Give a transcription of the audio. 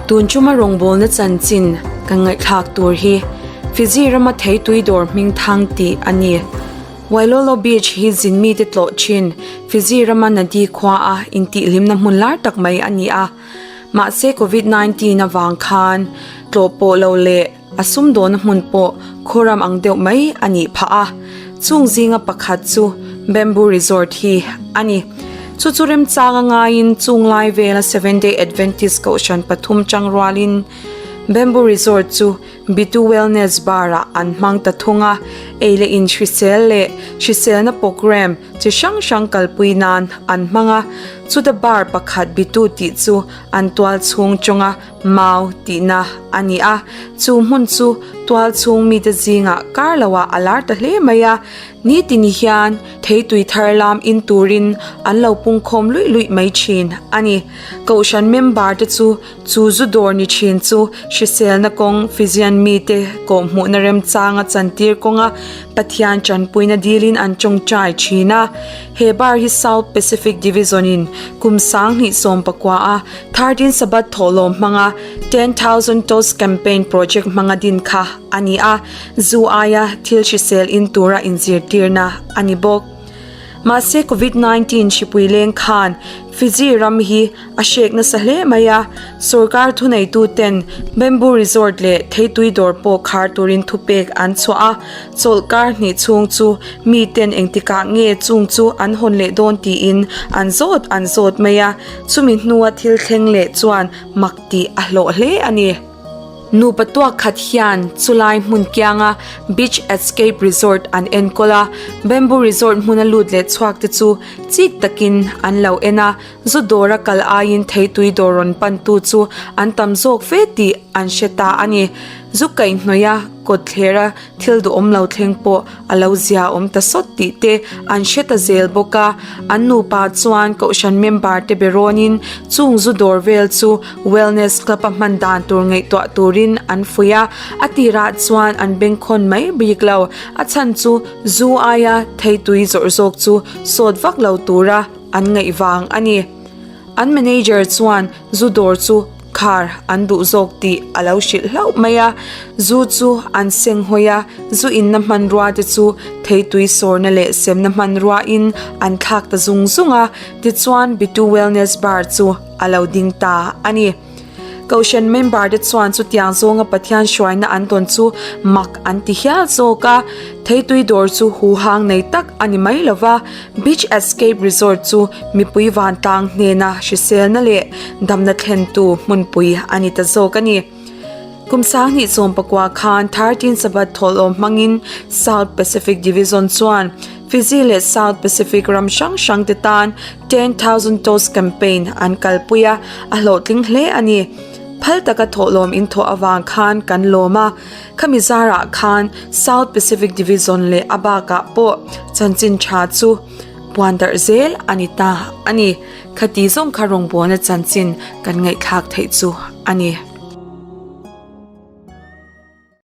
Tun chuma rawngbawlna chanchin kan ngaihthlak tur hi Fiji rama theitui dawr hming thang tih a ni. Wailolo Beach hi zin mite tlawh thin Fiji rama Nadi khua a intihhlimna hmun lar tak mai a ni a. Mahse Covid 19 avang khan tlawh pawh lo leh a sumdawna hmun pawh khawram ang deuh mai a nih phah a. Chung zinga pakhat chu Bamboo Resort hi a ni. Chu chu remchang a ngaiin chung lai vela Seventh Day Adventist Kohhran pathum chang rualin Bamboo Resort chu Bitu Wellness Bar ah an hmang ta thung a, ei leh in hrisel leh hriselna programme chi hrang hrang kalpui nan an hmang a, chuta bar pakhat Bitu tih chu an tual chhung chawnga mau tihna a ni a, chu hmun chu tual chhung mite zingah kar loah a lar ta hle mai a, nitin hian theitui thar lam in turin an lo pungkhawm luih luih mai thin a ni. Kohhran member te chu Chu zu dawr ni thin chu hriselna kawng Fijian mite kawhhmuhna remchanga chantir kawnga Pathian tanpuina dilin an tawngtai thin a. He bar hi South Pacific Division-in kum 2019 a 13 Sabbath thawhlawm hmanga 10,000 Toes Campaign Project hmanga din kha a ni a, zu aia thil hrisel in tura inzirtirna a ni bawk. Mahse Covid 19 hripui leng khan Fiji ram hi a hrek nasa hle mai a, sorkar thuneitu ten Bamboo Resort leh Theitui dawr pawh khar turin thupek an chhuah a, chawlhkar hnih chhung chu mi ten engtikah nge chung chu an hawn leh dawn tiin an zawt an zawt mai a, chumi hnua thil thleng leh chuan mak tih a hlawh hle a ni. Nupa tuak khat hian chulai hmun kianga Beach Escape Resort an enkawl a, Bamboo Resort hmuna lut leh chhuak te chu chik takin an lo en a, zu dawra kal aiin theitui dawr rawn pantu chu an tam zawk fe tih an hre ta a ni. Zu kaihhnawih a kawtthlera thil duhawm lo thleng pawh a lo zia awm ta sawt tih te an hre ta zel bawk a, an nupa chuan kohhran member te be rawnin chung zu dawr vel chu wellness club a hman dan tur ngaihtuah turin an fuih a, a tirah chuan an bengkhawn mai bik lo, a chhan chu zu aia theitui zawrh zawk chu sawt vak lo tura an ngaih vang a ni. An manager chuan zu dawr chu khar an duh zawk tih a lo hrilh hlauh mai a, zu chu an seng hawi a, zu inna hmanrua te chu theitui sawrna leh semna hmanrua in an thlak ta zung zung a, tichuan Bitu Wellness Bar chu a lo ding ta a ni. Kohhran member te chuan chutiang zawnga Pathian hruaina an tawn chu mak an ti hial zawk a, theitui dawr chu huhang nei tak a ni mai lo va, Beach Escape Resort chu mipui vantlang hnena hriselna leh damna thlentu hmunpui a ni ta zawk a ni. Kum 2019 khan 13 Sabbath thawhlawm hmangin South Pacific Division chuan Fiji leh South Pacific ram hrang hrang te tan 10,000 Toes Campaign an kalpui a, a hlawhtling hle a ni. Phal taka thawhlawm in thawh avang khan kan lawm a, khami zarah khan South Pacific Division leh a bakah pawh chanchin tha chu puan darh zel a ni ta a ni. Khati zawng kha rawngbawlna chanchin kan ngaihthlak theih chu a ni.